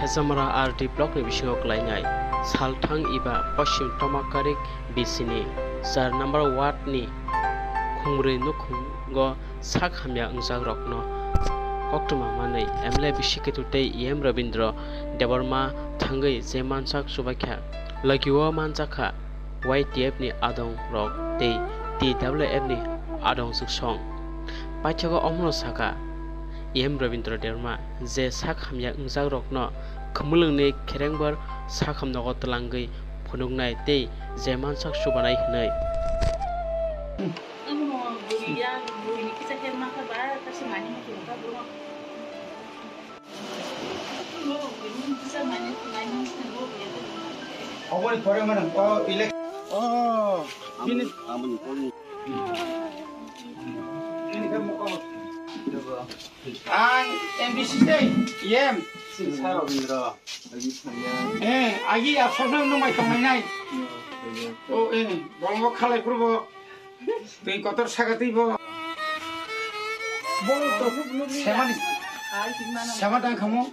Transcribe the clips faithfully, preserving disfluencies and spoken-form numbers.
Chamara R D block ni bisingo klainai Salthang iba Paschim Tomakarik B C ni char number ward ni khumrwi nukhungo sak hamya wngjakrokno koktwma manwi M L A Bisi Ketu tei E M Rabindra Debbarma thangwi je mansak chubaikha. Logio manjakha Y T F ni adong rok tei T W F ni adong chuksong. Paithago omono sakha E M Rabindra Debbarma je sak hamya wngjakrokno khumulwngni kherengbar sak hamnogo twlangwi phunuknai tei je mansak chubanai hwnwi. Oboni pore mane, o, elek- Oh, bini- Ang M B C tei, E M. Eh, agi ya, sosok nung mai tong mai nai. Oh, eh, bolong khalai purbo. Twi kotor saka twi bo. Bo to semani, sema tang khamu.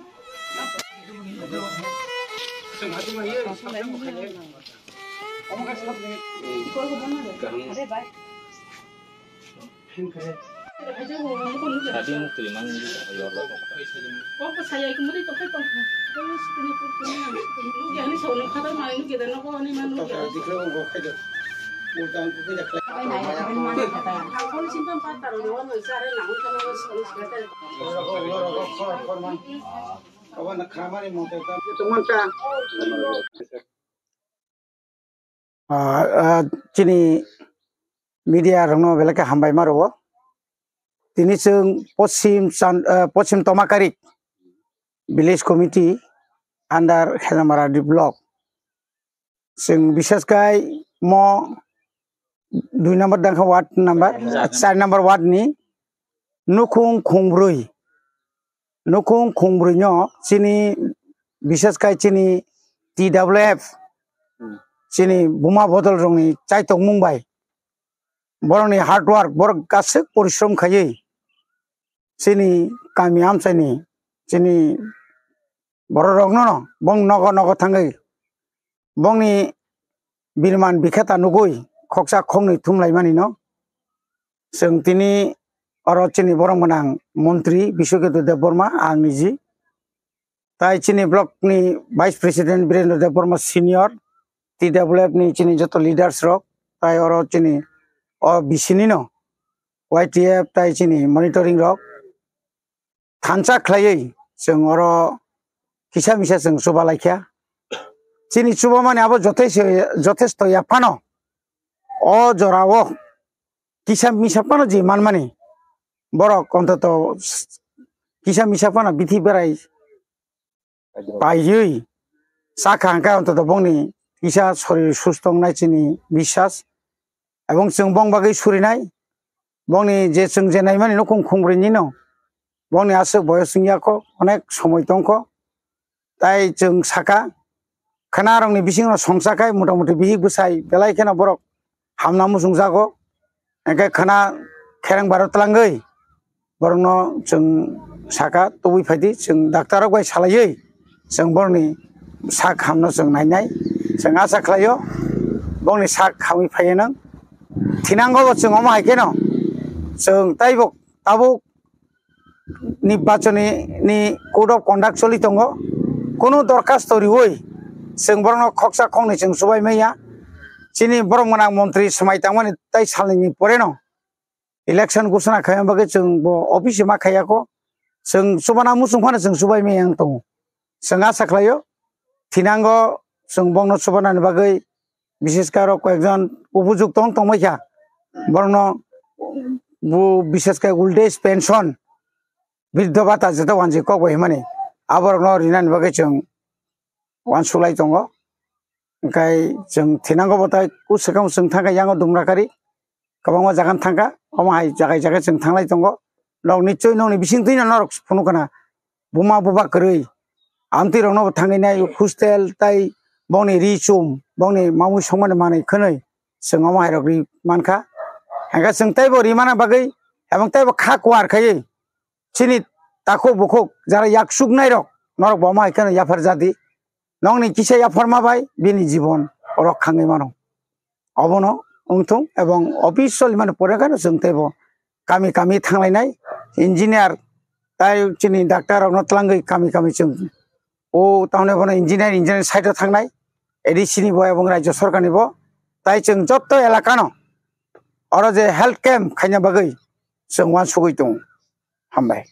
Ah, ah, chini media rokno belai khe hambai ma rwo. Tini chwng Poschim Chan-, ah, Poschim Tomakarik Village Committee under Helamara D Block. Chwng bisas khai mo dui number dangkha ward number, char number ward ni nukhung khungbrwi. Nukhung khungbrwi no chini, bisas khai chini T W F, chini buma bodol rokni chaitokmung bai, borokni hard work, borok aswk porishrom khaiwi chini kami amchaini, chini borok rokno no bong nogo nogo thangwi bongni birman bikheta nugwi khoksa khoknwi thumlaimanino. Chwng tini oro chini borok gwnang montri Biswaketu Debbarma, ang niji, tai chini block ni vice president Birendra Debbarma senior, T W F ni chini joto leaders rok, tai oro chini o B C ni no Y T F tai chini monitoring rok thansa khlaiwi chwng oro kisa misa chwng chuba laikha. Chini chubamani abo jothesto, jothesto ya phano o jorao kisa misa phano je manmani borok ontoto kisa misa phano bithi berai paiwi chakha hwnkhe ontoto bongni kisa sorir susto wngnai chini biswas. Ebong chwng bong bagwi surinai, bongni je chwng je naimani nukhung khungbrwini no, bongni aswk boyos wngya kho, onek somoi tong kho. Tai chwng saka, khwnarokni bisingno songcha khai, mota moti bihik bwsai belai kheno borok hamna muchungjago. Hwnkhe khwna khereng baro twlangwi borokno chwng saka, tubui phaidi, chwng daktar rok bai salaiwi chwng borokni sak hamno chwng nainai. Chwng acha khlaio bongni sak hamwi phaiya nang. Thinango bo chwng omo hai kheno chwng taibo tabuk nirbachoni ni code of conduct choli tongo. Kunu dorkhasto riwi chwng borokno khoksa khoknwi chwng chubai manya. Chini borok gwnang montri swmai tangmani tai salnwini poreno election ghoshona khaima bagwi chwng bo office ma khaiya kho. Chwng chubana muchung phano chwng chubai manya wng tongo. Chwng acha khlaio thinango chwng bongno chubanani bagwi, bishesh khe aro koyekjon upojukto wng tongbai kha, borokno bo bishesh khe old age pension, briddho bhata jeto wanjwi kok bai hwnmani, aborokno rinani bagwi chwng uansuk lai tongo. Hwnkhe chwng thinango bo tai kuk swkang chwng thangkha yango Dumrakari, kwbangma jaga thangkha, omo hai jaga jaga chwng thanglai tongo. Nok nichoi nokni bisingtwino norok phunukha na, buma buba kwrwi, amtwi rokno bo thangwi nai hostel tai bongni ri chum, bongni mamwi songmani manwi khwnwi chwng omo hai rok ri mankha. Hwnkhe chwng teibo ri mana bagwi, ebong teibo kha kuar khaiwi chini takhuk bukhuk jara yaksuknai rok, norok bo ma hai kheno yaphar jadi. Nokni kisa yapharma bai bini jibon rok khangwi mano. Obono wngthung ebong official mani pore kheno chwng teibo kami kami thanglainai engineer tai chini doctor rokno twlangwi kami kami chwng o tamni bono engineer engineer side o thangnai A D C ni bo ebong rajya sarkar ni bo tai chwng jotto elaka no oro je health camp khaina bagwi chwng uansugwi tongo. Hambai.